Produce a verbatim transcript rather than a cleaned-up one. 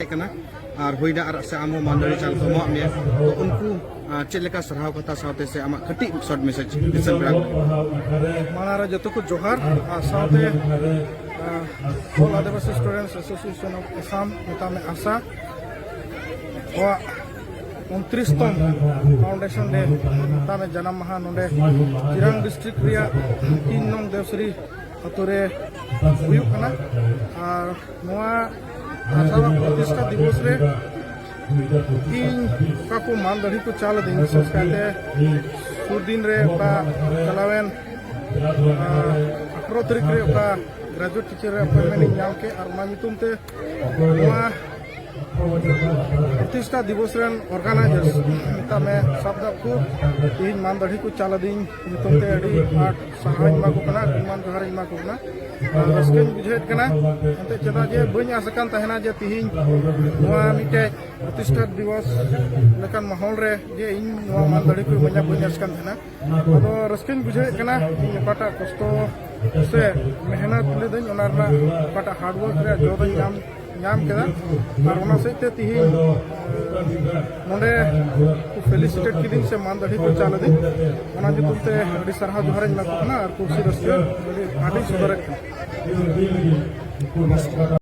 ᱠᱟᱱᱟ ᱟᱨ ᱦᱩᱭᱱᱟ ᱟᱨ ᱥᱮ ᱟᱢ ᱦᱚᱸ ᱢᱟᱱᱫᱟᱲᱤ ᱪᱟᱞ ᱠᱚ ᱮᱢᱟᱜ ᱢᱮᱭᱟ, ᱛᱚ ᱩᱱᱠᱩ ᱟᱨ ᱪᱮᱫ ᱞᱮᱠᱟ ᱥᱟᱨᱦᱟᱣ ᱠᱟᱛᱷᱟ ᱥᱟᱶᱛᱮ ᱥᱮ ᱟᱢᱟᱜ ᱠᱟᱹᱴᱤᱡ ᱥᱚᱨᱴ ᱢᱮᱥᱮᱡᱽ ᱫᱤᱥᱚᱢ ᱯᱮᱲᱟ ᱠᱚ? ᱢᱟᱲᱟᱝ ᱨᱮ ᱡᱚᱛᱚ ᱠᱚ ᱡᱚᱦᱟᱨ ᱟᱨ ᱥᱟᱶᱛᱮ ᱟᱨ All Adivasi Students Association of Assam ᱢᱮᱛᱟᱜ ᱢᱮ ᱟᱥᱟ ᱠᱚᱣᱟᱜ ᱩᱱᱛᱨᱤᱥ ᱛᱚᱢ foundation day ᱢᱮᱛᱟᱜ ᱢᱮ ᱡᱟᱱᱟᱢ ᱢᱟᱦᱟ ᱱᱚᱰᱮ ᱪᱤᱨᱟᱝ ᱰᱤᱥᱴᱨᱤᱠᱴ ᱨᱮᱭᱟᱜ ᱛᱤᱱ ᱱᱚᱝ ᱫᱮᱣᱥᱨᱤ ᱟᱛᱳ ᱨᱮ ᱦᱩᱭᱩᱜ ᱠᱟᱱᱟ᱾ ᱟᱨ ᱱᱚᱣᱟ ᱟᱥᱟᱣᱟᱜ ᱯᱨᱚᱛᱤᱥᱴᱷᱟ ᱫᱤᱵᱚᱥ ᱨᱮ ᱤᱧ ᱚᱠᱟ ᱠᱚ ᱢᱟᱱ ᱫᱟᱲᱦᱤ ᱠᱚ ᱪᱟᱞ ᱟᱹᱫᱤᱧ, ᱵᱤᱥᱮᱥ ᱠᱟᱭᱛᱮ ᱥᱩᱨ ᱫᱤᱱ ᱨᱮ ᱚᱠᱟ ᱪᱟᱞᱟᱣᱮᱱ ᱟᱴᱷᱨᱚ ᱛᱟᱹᱨᱤᱠᱷ ᱨᱮ ᱚᱠᱟ ᱜᱨᱮᱡᱩᱭᱮᱴ ᱴᱤᱪᱟᱨ ᱨᱮ ᱟᱯᱚᱭᱮᱱᱴᱢᱮᱱᱴ ᱤᱧ ᱧᱟᱢ ᱠᱮᱫ, ᱟᱨ ᱚᱱᱟ ᱧᱩᱛᱩᱢ ᱛᱮ ᱱᱚᱣᱟ ᱯᱨᱚᱛᱤᱥᱴᱷᱟ ᱫᱤᱵᱚᱥ ᱨᱮᱱ ᱚᱨᱜᱟᱱᱟᱭᱡᱟᱨᱥ ᱢᱮᱛᱟᱜ ᱢᱮ ᱥᱟᱵ ᱫᱟᱜ ᱠᱚ ᱛᱮᱦᱮᱧ ᱢᱟᱱ ᱫᱟᱲᱦᱤ ᱠᱚ ᱪᱟᱞ ᱟᱹᱫᱤᱧ ᱧᱩᱛᱩᱢ ᱛᱮ ᱟᱹᱰᱤ ᱟᱸᱴ ᱥᱟᱨᱦᱟᱣᱤᱧ ᱮᱢᱟ ᱠᱚ ᱠᱟᱱᱟ, ᱜᱩᱱᱢᱟᱱ ᱡᱚᱦᱟᱨᱤᱧ ᱮᱢᱟ ᱠᱚ ᱠᱟᱱᱟ᱾ ᱟᱨ ᱨᱟᱹᱥᱠᱟᱹᱧ ᱵᱩᱡᱷᱟᱹᱣᱮᱫ ᱠᱟᱱᱟ, ᱮᱱᱛᱮᱫ ᱪᱮᱫᱟᱜ ᱡᱮ ᱵᱟᱹᱧ ᱟᱸᱥ ᱟᱠᱟᱱ ᱛᱟᱦᱮᱱᱟ ᱡᱮ ᱛᱤᱦᱤᱧ ᱱᱚᱣᱟ ᱢᱤᱫᱴᱮᱡ ᱯᱨᱚᱛᱤᱥᱴᱷᱟ ᱫᱤᱵᱚᱥ ᱞᱮᱠᱟᱱ ᱢᱟᱦᱚᱞ ᱨᱮ ᱡᱮ ᱤᱧ ᱱᱚᱣᱟ ᱢᱟᱱ ᱫᱟᱲᱦᱤ ᱠᱚ ᱤᱢᱟᱹᱧᱟ, ᱵᱟᱹᱧ ᱟᱸᱥ ᱠᱟᱱ ᱛᱟᱦᱮᱱᱟ᱾ ᱟᱫᱚ ᱨᱟᱹᱥᱠᱟᱹᱧ ᱵᱩᱡᱷᱟᱹᱣᱮᱫ ᱠᱟᱱᱟ ᱤᱧ ᱚᱠᱟᱴᱟᱜ ᱠᱚᱥᱴᱚ ᱥᱮ ᱢᱮᱦᱱᱚᱛ ᱞᱤᱫᱟᱹᱧ, ᱚᱱᱟ ᱨᱮᱱᱟᱜ ᱚᱠᱟᱴᱟᱜ ᱦᱟᱨᱰᱣᱟᱨᱠ ᱨᱮᱭᱟᱜ ᱡᱚ ᱫᱚᱧ ᱧᱟᱢ ᱧᱟᱢ ᱠᱮᱫᱟ᱾ ᱟᱨ ᱚᱱᱟ ᱥᱮᱫ ᱛᱮ ᱛᱤᱦᱤᱧ ᱱᱚᱰᱮ ᱠᱚ ᱯᱷᱮᱞᱤᱥᱤᱴᱮᱴ ᱠᱤᱫᱤᱧ ᱥᱮ ᱢᱟᱱ ᱫᱟᱲᱦᱤ ᱠᱚ ᱪᱟᱞ ᱟᱹᱫᱤᱧ, ᱚᱱᱟ ᱧᱩᱛᱩᱢ ᱛᱮ ᱟᱹᱰᱤ ᱥᱟᱨᱦᱟᱣ ᱡᱚᱦᱟᱨᱤᱧ ᱮᱢᱟ ᱠᱚ ᱠᱟᱱᱟ ᱟᱨ ᱠᱩᱥᱤ ᱨᱟᱹᱥᱠᱟᱹ ᱟᱹᱰᱤ ᱟᱸᱴᱤᱧ ᱥᱚᱫᱚᱨᱮᱫ ᱠᱟᱱᱟ᱾